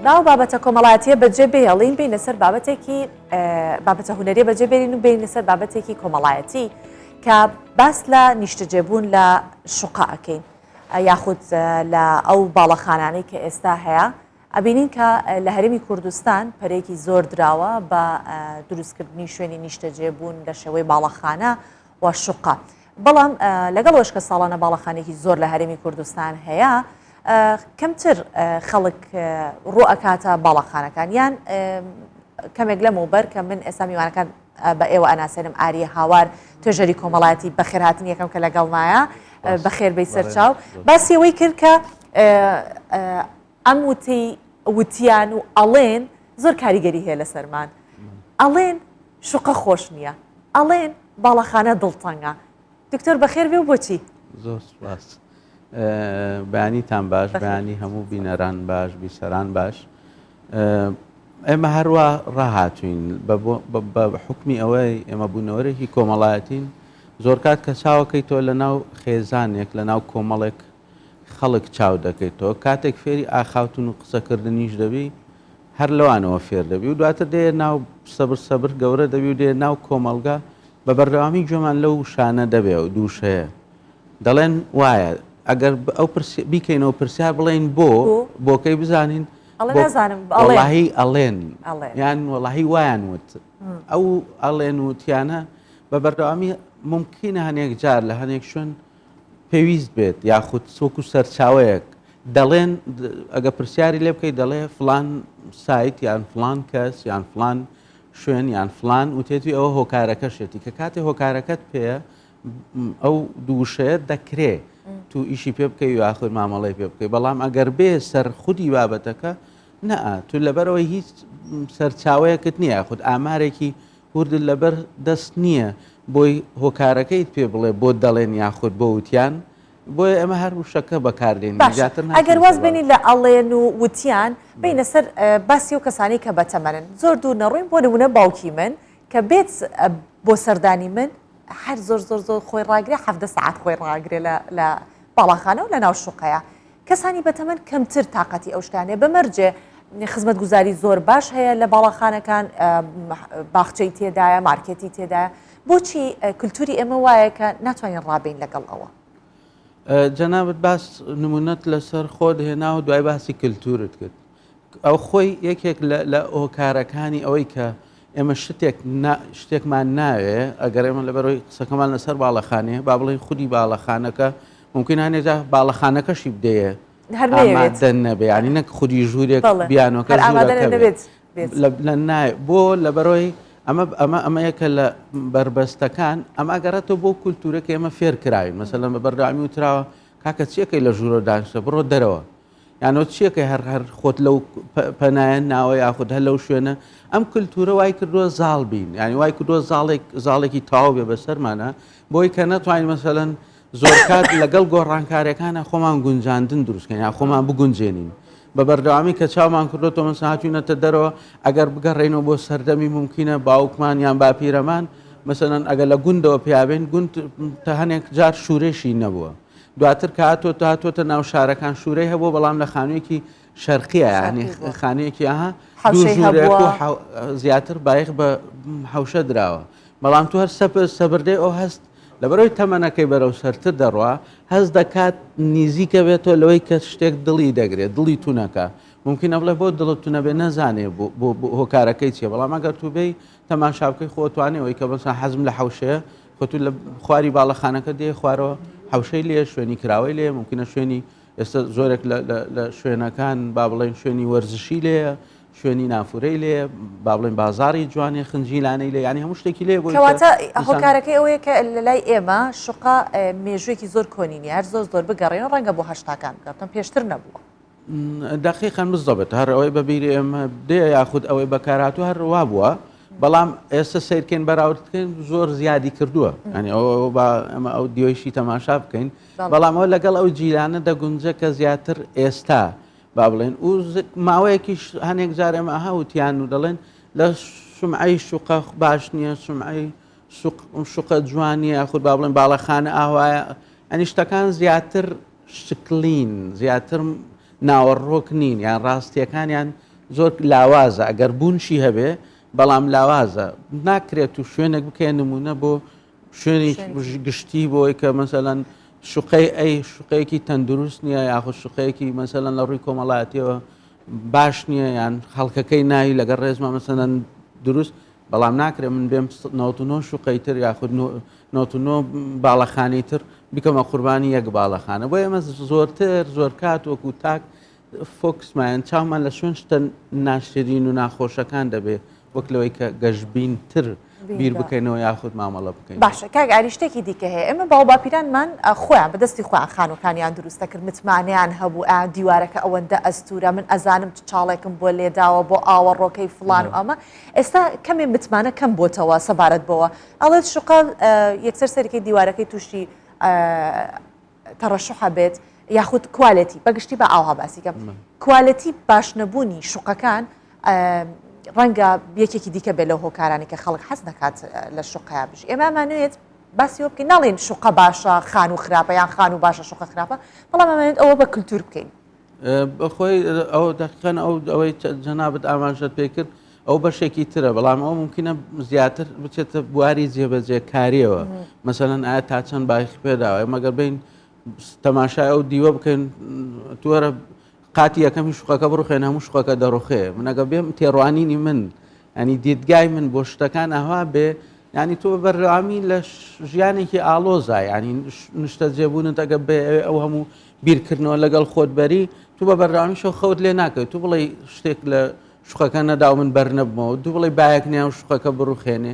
ناو بابەتە کۆمەڵایەتیە بەجێ بهێڵین بینە سەر بابەتێکی بابەتە هونەریە بەجێ بێنین و بینە سەر بابەتێکی کۆمەڵایەتی کە باس لە نیشتەجێبوون لە شوقە ئەکەین یاخود لە ئەو باڵەخانانەی کە ئێستا هەیە ئەبینین کە لە هەرێمی کوردستان پەرەیەکی زۆر دراوە بە دروستکردنی شوێنی نیشتەجێبوون لە شێوەی باڵەخانە و شوقە. بەڵام لەگەڵ ئەوەش کە ساڵانە باڵەخانێکی زۆر لە هەرێمی کوردستان هەیە کەمتر خەڵک ڕوو ئەکاتە باڵەخانەکان یان کەمێک لەمەوبەر کە من ئێستا میوانەکان بە ئێوە ئەناسێنم ئاریە هاوار توێژەری کۆمەڵایەتی بەخێرهاتنی یەکەم کە لەگەڵمایە بەخێر بێی سەرچاو باسی ئەوەی کرد کە ئەم وتەی وتیان و ئەڵێن زۆر کاریگەری هەیە لەسەرمان ئەڵێن شوقە خۆش نییە ئەڵێن باڵەخانە دڵتەنگە دکتۆر بەخێر بێ و بۆچی؟ زۆر سپاس بەیانیتان باش بەیانی هەموو بینەران باش بیسەران باش ئێمە هەروە ڕاهاتوین بە حکمی ئەوەی ئێمە بوونەوەرێکی کۆمەڵایەتین زۆرکات کە چاوەکەی تۆ لە ناو خێزانێک لە ناو کۆمەڵێک خەڵک چاو دەکەیتەوە، کاتێک فێری ئاخاوتن و قسەکردنیش دەبی هەر لەوانەوە فێر دەبی و دواتر دێیە ناو سەبر سەبر گەورە دەبی و دێیە ناو کۆمەڵگا بە بەردەوامی گوێمان لەو وشانە دەبێ و دووشەیە دەڵێن وایە ئەگەر ئەو بیکەینەوە پرسیار بڵێین بۆ بۆکەی بزانین وەڵاهی ئەڵێن یان وەڵاهی وایان وت ئەو ئەڵێن وتیانە بە بەردەوامی ممکنە هەنێک جار لە هەنێک شوێن پێویست بێت یاخود وەکو سەرچاوەیەک دەڵێن ئەگە پرسیاری لێ بکەیت دەڵێ فلان سایت یان فلان کەس یان فلان شوێن یان فلان وتێتی ئەوە هۆکارەکەشێتی کە کاتێ هۆکارەکەت پێیە ئەو دووشەیە دەکرێ تو ئیشی پێ بکەی یاخود مامەڵی پێ بکەی بەڵام ئەگەر بێ سەر خودی بابەتەکە نە تو لەبەرەوەی هیچ سەرچاوەیەکت نییە یاخود ئامارێکی وردت لەبەر دەست نییە بۆی هۆکارەکەیت پێ بڵێ بۆ دەڵێن یاخود بۆ وتیان، بۆیە ئێمە هەر وشەکە بەکاردێنین باشە زیاتر ئەگەر ناچینە واز سەر بێنین بابەت. لە ئەڵێن و وتیان بێینە سەر باسی ئەو کەسانەی کە بەتەمەنن زۆر دوور نەڕۆین بۆ نمونە باوکی من کە بێت بۆ سەردانی من هەر زۆر زۆر زۆر خۆی ڕاگرێ 17 سەعات خۆی ڕاگرێ لە لە باڵاخانە و لە ناو شوقەیە کەسانی بەتەمەن کەمتر تاقەتی ئەو شتانەیە بە مەرجێ خزمەتگوزاری زۆر باش هەیە لە باڵاخانەکان باخچەی تێدایە مارکێتی تێدایە بۆچی کلتوری ئێمە وایە کە ناتوانین ڕابین لەگەڵ ئەوە؟ جەنابت باس نمونەت لەسەر خۆت هێنا و دوای باسی کلتورت کرد ئەو خۆی یەکێک لە هۆکارەکانی ئەوەی کە ئێمە شتێک شتێکمان ناوێ ئەگەر ئێمە لەبەرەوەی قسەکەمان لەسەر باڵەخانەیە با بڵێین خودی باڵەخانەکە ممکن هەنێ جار باڵەخانەکەشی بدەیە هەر نەیەوێت ئامادە نەبێ یانی نەک خودی ژوورێک بەڵێ بیانۆکە هەر ئامادە ژوورەکە بێ نەبێت بێت. لە نایە بۆ لەبەرەوەی ئەمە ئەمە ئەمە یەکە لە بەربەستەکان ئەمە ئەگەڕێتەوە بۆ کولتوورە کە ئێمە فێر کراوین مەسەلەن بە بەردەوامی وتراوە کاکە چیەکەی لە ژوورە دانیشتە بڕۆ دەرەوە یان چیەکەی هەر هەر خۆت لەو پەنایە ناوە یاخود هەر لەو شوێنە ئەم کللتورە وای کردووە زاڵ بین یعنی وای کردووە زاڵێک زاڵێکی تەواو بێ بەسەرمانە بۆی کە نەتوانین مەسەلەن زۆر کات لەگەڵ گۆڕانکاریەکانە خۆمان گونجاندن دروستکەین یا خۆمان بگونجێنین بە بەردەوامی کە چاومان کردو تۆ مەسەلەن هاتوینەتە دەرەوە ئەگەر بگەڕێینەوە بۆ سەردەمی ممکنە باوکمان یان باپیرەمان مەسەلەن ئەگەر لە گوندەوە پیابێن گوند تا هەنێک جار شوورێشی نەبووە دواتر کە هاتۆتە هاتۆتە ناو شارەکان شوورەی هەبوو بەڵام لە خانوویەکی شەرقیە یعنی خانوویەکی ئەها حەوشەی ژوورێک و هەبووە. زیاتر بایەخ بە حەوشە دراوە بەڵام تو هەر سەبر سەبردەی ئەو هەست لەبەرەوەی تەمەنەکەی بەرەو سەرتر دەڕوا هەست دەکات نیزیکە بێتەوە لەوەی کە شتێک دڵی دەگرێت دڵی تونەکە ممکنە بڵێ بۆ دڵت تونەبێ نەزانێ بۆ هۆکارەکەی چیە بەڵام ئەگەر تو بێی تەماشا بکەی خۆ توانێ ئەوەی کە بەسا حەزم لە حەوشەیە خۆ تو لە خواری باڵەخانەکە دێ خوارەوە حەوشەی لێ شوێنی کراوەی لێ ممکنە شوێنی ئێستا زۆرێک لە شوێنەکان با بڵێن شوێنی وەرزشی لێیە شوێنی نافورەی لێ با بڵێن بازاری جوانێ خنجیلانەی لێ ینی هەموو شتێکی لێ بۆ کەواتە هۆکارەکەی ئەوەیە کە لە لای ئێمە شوقە مێژوویەکی زۆر کۆنی نیە هەر زۆر زۆر بگەڕێن ڕەنگە بۆ هەشتاکان بگەڕێن پێشتر نەبووە. دەقیقەن بزەبت هەر ئەوەی بە بیری ئێمە دێ یاخود ئەوەی بەکارهاتوو هەر وا بووە بەڵام ئێستا سیرکەین بەراوردکەین زۆر زیادی کردووە ینی ئەوە با ئەمە ئەو دیۆیشی تەماشا بکەین بەڵام ئەوە لەگەڵ ئەو جیلانە دەگونجە کە زیاتر ئێستا با بڵێن و ماوەیەکیش هەنێک جار ئێمە ئەها وتیان و دەڵێن لە سمعەی شوقە باش نییە سمعەی شوقە جوان نییە یاخود با بڵێن باڵەخانە ئاوایە ئەنی شتەکان زیاتر شکلین زیاتر ناوەڕۆک نین یان ڕاستیەکانیان زۆر لاوازە ئەگەر بوونشی هەبێ بەڵام لاوازە ناکرێت و شوێنێک بکەێن نمونە بۆ شوێنی گشتی بۆی کە مەسەەن شوقەی ئەی شوقەیەکی تەندروست نییە یاخود شوقەیەکی مەسەەن لە ڕووی کۆمەڵاتیەوە باش نییە یان خەڵکەکەی ناوی لەگەڵ ڕێزمە مەسەەن دروست بەڵام ناکرێت من بێم 99 شوقەی تر یاخود 99 باڵەخانەی تر بکەمە قوربانی یەک باڵەخانە بۆ ئێمە زۆرتر زۆر کات وەکو تاک فۆکسمان چاومان لە شوێن شتە ناشرین و ناخۆشەکان دەبێ وەک لەوەی کە گەشبینتر بیر بکەینەوە یاخود مامەڵە بکەین. باشە کاک ئاری شتێکی دیکە هەیە ئێمە باوباپیرانمان خۆیان بە دەستی خۆیان خانووەکانیان دروست دەکرد متمانەیان هەبوو ئا دیوارەکە ئەوەندە ئەستوورە من ئەزانم چ چاڵێکم بۆ لێداوە بۆ ئاوەڕۆکەی فڵان و ئەمە ئێستا کەمێ متمانە کەم بۆتەوە سەبارەت بەوە ئەڵێت شوقە یەکسەر سەرەکەی دیوارەکەی تووشی تەڕەشوحە بێت یاخود کوالێتی بەگشتی بە ئاوها باسی کەم کوالێتی باش نەبوونی شوقەکان ڕەنگە یەکێکی دیکە بێت لەو هۆکارانی کە خەڵک حەز نەکات لە شوقەیە بژی ئێمە ئەمانوێت باسی بکەین ناڵێن شوقە باشە خان و خراپە یان خان و باشە شوقە خراپە بەڵام ئەمانێت ئەوە بە کللتور بکەین. بەخۆی ئەو دەقیقەن ئەو ئەوەی جەنابەت ئاماژەت پێ کرد ئەو بەشێکی ترە بەڵام ئەو ممکنە زیاتر بچێتە بواری جێبەجێکاریەوە مەسەلەن ئایا تا چەند بایخ پێداوە مەگەر بین تەماشای ئەو دیوە بکەین توەرە قاتی یەکەمی شوقەکە بڕوخێن هەموو شوقەکە دەڕوخێ منەگە بێم تێڕوانینی من ینی دیدگای من بۆ شتەکان ئەها بێ ینی تۆ بەردەوامی لە ژیانێکی ئالۆزا ینی نیشتە جێبوونت ئەگە بێ ئەو هەموو بیرکردنەوە لەگەڵ خۆت بەری تو بە بەردەوامی شەو خەوت لێ ناکەوت تو بڵێ شتێک لە شوقەکە نەدا و من بەر نەبمەوە دوو بڵێ بایەک نییە و شوقەکە بڕوخێنێ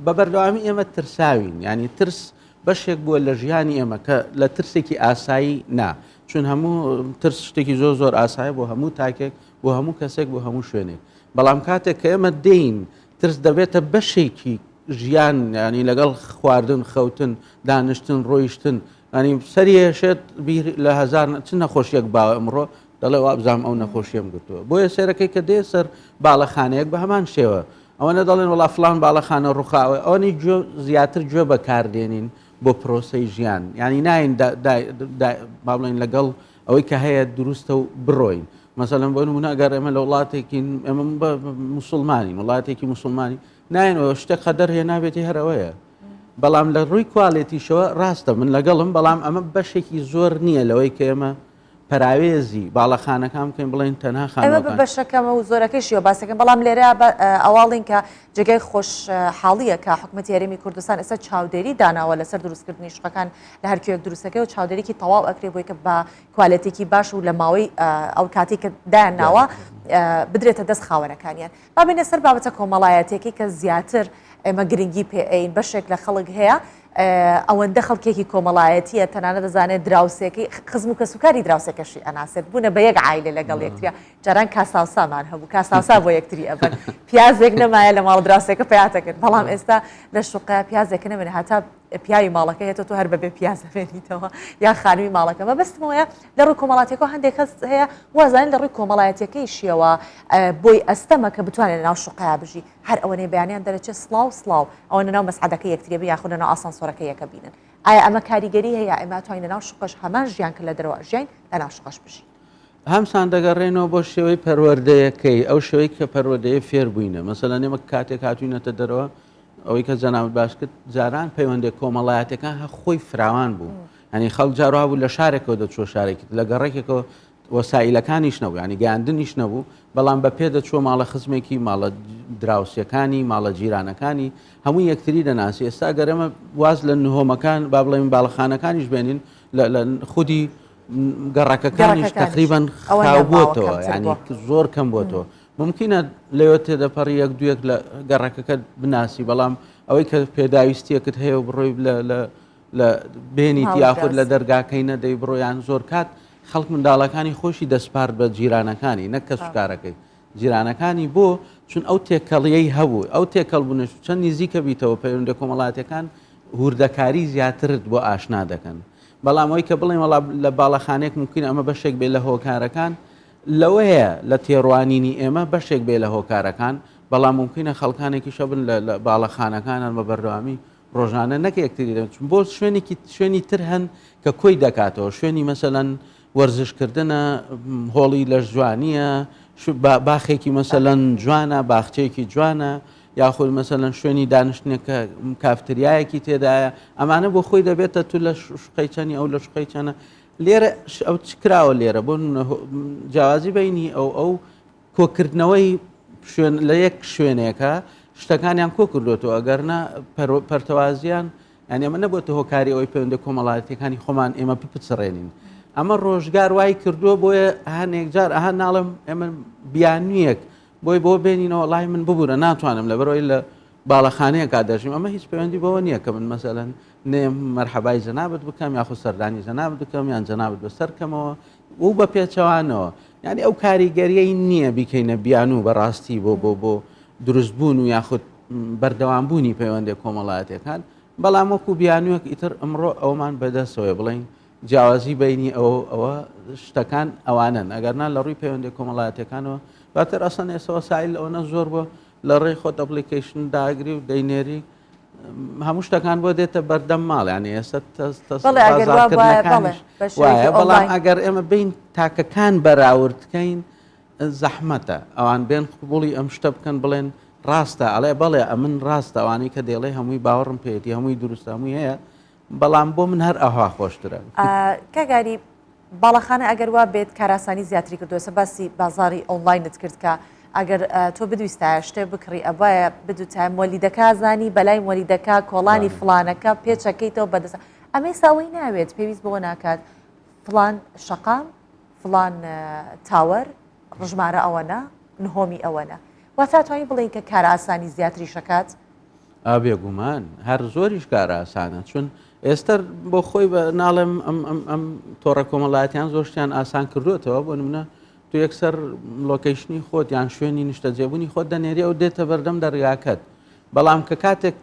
بە بەردەوامی ئێمە ترساوین ینی ترس بەشێک بووە لە ژیانی ئێمە کە لە ترسێکی ئاسایی نا چون هەموو ترس شتێکی زۆر زۆر ئاسایە بۆ هەموو تاکێک بۆ هەموو کەسێک بۆ هەموو شوێنێک بەڵام کاتێک کە ئێمە دێین ترس دەبێتە بەشێکی ژیان ینی لەگەڵ خواردن خەوتن دانیشتن ڕۆیشتن ینی سەری هێشێت بیر لە هزار چ نەخۆشیەک باوە ئەمڕۆ دەڵێ وابزانام ئەو نەخۆشیەم گرتووە بۆیە سێرەکەی کە دێ سەر باڵەخانەیەک بە هەمان شێوە ئەوەنە دەڵێن وڵا فلان باڵەخانە ڕوخاوە ئەوەنی گوێ زیاتر گوێ بەکاردێنین بۆ پرۆسەی ژیان یعنی ناین با بڵێن لەگەڵ ئەوەی کە هەیە دروستە و بڕۆین مەسەلەن بۆ نمونە ئەگەر ئێمە لە وڵاتێکین ئێمە مسلمانی وڵاتێکی مسلمانی ناینەوە شتێک قەدەر هەیە نابێتی هەرەوەیە بەڵام لە ڕووی کوالێتیشەوە ڕاستە من لەگەڵم بەڵام ئەمە بەشێکی زۆر نییە لەوەی کە ئێمە پەراوێزی باڵەخانەکان بکەین بڵێین تەنها خانووەکان. ئێمە بە بەشەکەمە و زۆرەکەیشیەوە باسەکەن، بەڵام لێرە ئەواڵین کە جێگای خۆشحاڵییە کە حکومەتی هەرێمی کوردستان ئێستا چاودێری داناوە لەسەر دروستکردنی شوقەکان لە هەر کوێیەک دروستەکەی و چاودێریکی تەواو ئەکرێ بۆی کە بە کوالێتێکی باش و لە ماوەی ئەو کاتێک کە دایان ناوە بدرێتە دەست خاوەنەکانیان. با بێینە سەر بابەتە کۆمەڵایەتیەکەی کە زیاتر ئێمە گرنگی پێ ئەین بەشێک لە خەڵک هەیە ئەوەندە خەڵکێکی کۆمەڵایەتیە تەنانەت دەزانێت دراوسێکەی خزم و کەسوکاری دراوسێکەشی ئەناسێت بوونە بە یەک عایلە لەگەڵ یەکتریا جاران کاساوسامان هەبوو کاساوسا بۆ یەکتری ئەبەن پیازێک نەمایە لە ماڵ دراوسێکە پیاتەکرد بەڵام ئێستا لە شوقە پیازێکە نەمێنێ هەتا پیاوی ماڵەکە هێتە تۆ هەر بەبێ پیاز ئەمێنیتەوە یا خانمی ماڵەکە مەبەستمەوەیە لە ڕووی کۆمەڵاتیەکەەوە هەندێک کەس هەیە وازانێت لە ڕووی کۆمەڵایەتیەکەیشیەوە بۆی ئەستەمە کە بتوانێت لەناو شوقەیا بژی هەر ئەوەنەی بەیانیان دەرەچێت سڵاو سڵاو ئەوە لەناو مەسعەدەکە یەکتری بن یاخود لەناو ئاسانسۆرەکە یەکە بینن ئایا ئەمە کاریگەری هەیە ئێمە توانین لەناو شوقەش هەمان ژیان کە لە دەرەوە ژیاین لەناو شوقەش بژین؟ هەمسان دەگەڕێنەوە بۆ شێوەی پەروەردەیەکەی ئەو شێوەی کە پەروەردەیە فێر بووینە مەسەلەن ئێمە کاتێک هاتوینەتە دەرەوە ئەوەی کە جەنابت باس کرد جاران پەیوەندە کۆمەڵایەتەکان هە خۆی فراوان بوو هەنی خەڵک جاروا بوو لە شارێکەوە دەچوە شارێکی لە گەڕێکێکەوە وەسائیلەکانیش نەبوو ینی گەیاندنیش نەبوو بەڵام بە پێ دەچووە ماڵە خزمێکی ماڵە دراوسەکانی ماڵە جیرانەکانی هەموو یەکتری دەناسی ئێستا گەرەمە واز لە نهۆمەکان با بڵێن باڵەخانەکانیش بێنین لە خودی گەڕەکەکانیش تقریبان خاوبووەتەوە ینی زۆر کەم بووەتەوە ممکنە لەوێ تێدەپەڕی یەک دوویەک لە گەڕەکەکەت بناسی بەڵام ئەوەی کە پێداویستیەکت هەیە و بڕۆی لە لە لە بێنیت یاخود لە دەرگاکەی نەدەی بڕۆیان زۆر کات خەڵک منداڵەکانی خۆشی دەسپارد بە جیرانەکانی نەک کەس کارەکەی جیرانەکانی بۆ چون ئەو تێکەڵیەی هەبوو ئەو تێکەڵ بوونش چەند نزیکە بیتەوە پەیوەندە کۆمەڵاتەکان هوردەکاری زیاترت بۆ ئاشنا دەکەن بەڵام ئەوی کە بڵێن وڵا لە باڵەخانێک ممکنە ئەمە بەشێک بێ لە هۆکارەکان لەوەیە لە تێڕوانینی ئێمە بەشێک بێ لە هۆکارەکان، بەڵام مومکینە خەڵکانێکیش هەبن لە لە باڵەخانەکانان بە بەردەوامی ڕۆژانە نەک یەکتری دەبن چون بۆ شوێنێکی شوێنی تر هەن کە کۆی دەکاتەوە شوێنی مەسەلەن وەرزشکردنە هۆڵی لەشجوانییە باخێکی مەسەلەن جوانە باخچەیەکی جوانە یاخود مەسەلەن شوێنی دانیشتنێکە کافتریایەکی تێدایە ئەمانە بۆ خۆی دەبێتە تو لە شوقەی چەنی ئەو لە شوقەی چەنە لێرە ئەو چ کراوە لێرە بۆ جیاوازی بینی ئەو ئەو کۆکردنەوەی شوێن لە یەک شوێنێکە شتەکانیان کۆ کردوێتەوە ئەگەر نا پەرتەوازیان یانی ئەمە نەبۆتە هۆکاری ئەوەی پەیوەندە کۆمەڵایەتیەکانی خۆمان ئێمە بپچڕێنین ئەمە ڕۆژگار وای کردووە بۆیە هەنێک جار ئەها ناڵم ئێمە بیانویەک بۆی بۆ بێنینەوە لای من ببوورە ناتوانم لەبەرەوەی لە باڵەخانەیەکا دەژیم ئەمە هیچ پەیوەندی بەوە نییە کە من مەسەلەن نێم مەرحەبای جەنابت بکەم یاخود سەردانی جەنابت بکەم یان جەنابت بەسەر کەمەوە و بە پێچەوانەوە یعنی ئەو کاریگەریەی نییە بیکەینە بیانوو بەڕاستی بۆ بۆ بۆ دروستبوون و یاخود بەردەوامبوونی پەیوەندە کۆمەڵایەتیەکان، بەڵام وەکو بیانوویەک ئیتر ئەمڕۆ ئەومان بەدەستەوەیە بڵێین جیاوازی بینی ئەوە ئەوە شتەکان ئەوانن ئەگەر نا لە ڕووی پەیوەندی کۆمەڵایەتەکانەوە دواتر ئەسڵەن ئێستا وەسائل ئەوەنە زۆر بووە لە ڕێی خۆت application داگری و دەینێری هەموو شتەکان بۆ دێتە بەردەم ماڵ یانی ئێستا وایە بەڵام ئەگەر ئێمە بین تاکەکان بەراورد بکەین زەحمەتە ئەوان بێن قبوڵی ئەم شتە بکەن بڵێن ڕاستە ئەڵێ بەڵێ ئەمن ڕاستە ئەوانەی کە دەیڵێ هەمووی باوەڕم پێیەتی هەمووی دروستە هەمووی هەیە بەڵام بۆ من هەر ئەوها خۆشترە. کاک ئاری باڵەخانە ئەگەر وا بێت کارئاسانی زیاتری کردووە ئێستا باسی بازاڕی ئۆنلاینت کرد کە ئەگەر تۆ بدویستایە شتێ بکڕی ئەبایە بدوتایە مۆلیدەکە زانی بەلای مۆلیدەکە کۆڵانی فڵانەکە پێچەکەیتەوە بەدەست ئەمە ئێستا ئەوەی ناوێت پێویست بەوە ناکات فڵان شەقام فڵان تاوەر ڕژمارە ئەوەنە نهۆمی ئەوەنە واتا توانین بڵێین کە کارئاسانی زیاتریش ئەکات؟ ئا بێگومان هەر زۆریش کارئاسانە چون ئێستە بۆ خۆی بە ناڵێم ئەم ئەم ئەم تۆڕە کۆمەڵایەتیان زۆر شتیان ئاسان کردوێتەوە بۆ نمونە تو یەکسەر location ی خۆت یان شوێنی نیشتەجێبوونی خۆت دەنێری ئەو دێتە بەردەم دەرگاکەت بەڵام کە کاتێک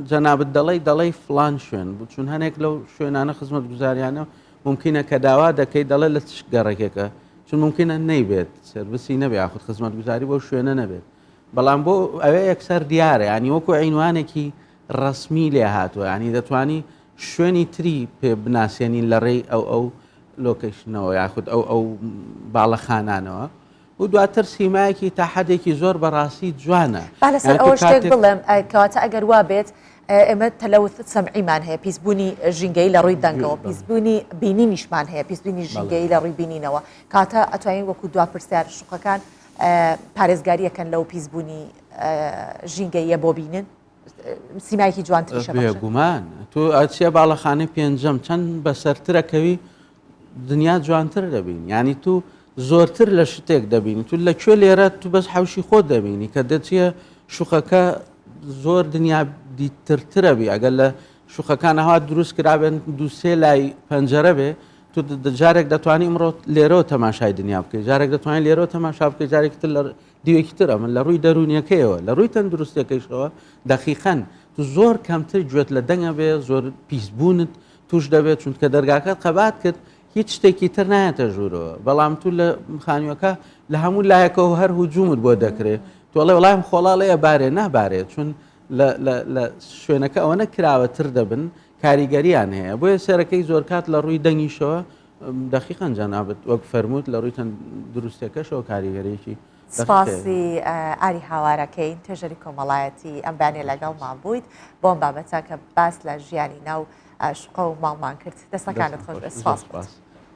جەنابت دەڵێی دەڵێی فڵان شوێن بوو چون هەنێک لەو شوێنانە خزمەتگوزاریانە مومکینە کە داوا دەکەی دەڵێ لە چ گەڕەکێکە چون مومکینە نەیبێت سێرڤسی نەبێ یاخود خزمەتگوزاری بۆ شوێنە نەبێت بەڵام بۆ ئەوێ یەکسەر دیارە ینی وەکو عینوانێکی ڕسمی لێ هاتووە ینی دەتوانی شوێنی تری پێ بناسیێنین لە ڕێی ئەو ئەو location ەوە یاخود ئەو ئەو باڵەخانانەوە و دواتر سیمایەکی تا حەدێکی زۆر بەڕاستی جوانە. با لەسەر ئەوە شتێک بڵێم کەواتە ئەگەر وا بێت ئێمە تەلەوث سەمعیمان هەیە پیسبوونی ژینگەی لە ڕووی دەنگەوە پیسبوونی بینینیشمان هەیە پیسبوونی ژینگەی لە ڕووی بینینەوە کاتە ئەتوانین وەکو دوا پرسیار شوقەکان پارێزگاریەکەن لەو پیسبوونی ژینگەیە بۆ بینن سیمایەکی جوانتریشە بێگومان تۆ ئەچیە باڵەخانەی پێنجەم چەند بەسەرترەکەوی دنیا جوانتر دەبین یعنی تو زۆرتر لە شتێک دەبینی تو لە کوێ لێرە تو بەس حوشی خۆت دەبینی کە دەچیە شوقەکە زۆر دنیا دیترترە بی ئەگەر لە شوقەکان هەوا دروست کرابێن دووسێ لای پەنجەرە بێ تو جارێک دەتوانی ئمڕۆ لێرەوە تەماشای دنیا بکەیت جارێک دەتوانین لێرەوە تەماشا بکەیت جارێکی تر لە دیوێکی تر ئەمن لە ڕووی دەروونیەکەیەوە لە ڕووی تەندروستیەکەیشەوە دەقیقەن تو زۆر کەمتر گوێت لە دەنگە بێ زۆر پیسبوونت توش دەبێت چونکە دەرگاکەت قەبات کرد هیچ شتێکی تر نایەتە ژوورەوە بەڵام تو لە خانووەکە لە هەموو لایەکەوە هەر هجوومت بۆ دەکرێت تۆڵێ وڵام خۆڵاڵەیە بارێ نابارێت چون لە شوێنەکە ئەوەنە کراوەتر دەبن کاریگەریان هەیە بۆیە سێرەکەی زۆرکات لە ڕووی دەنگیشەوە دەقیقەن جەنابت وەک فەرمووت لە ڕووی تەندروستیەکەشەوە کاریگەریی سپاسی ئاری هاوارەکەین توێژەری کۆمەڵایەتی ئەم بەیانیە لەگەڵمان بوویت بۆ ئەم بابەتە کە باس لە ژیانی ناو شوقە و ماڵمان کرد دەستەکانت خۆش بێت سپاس.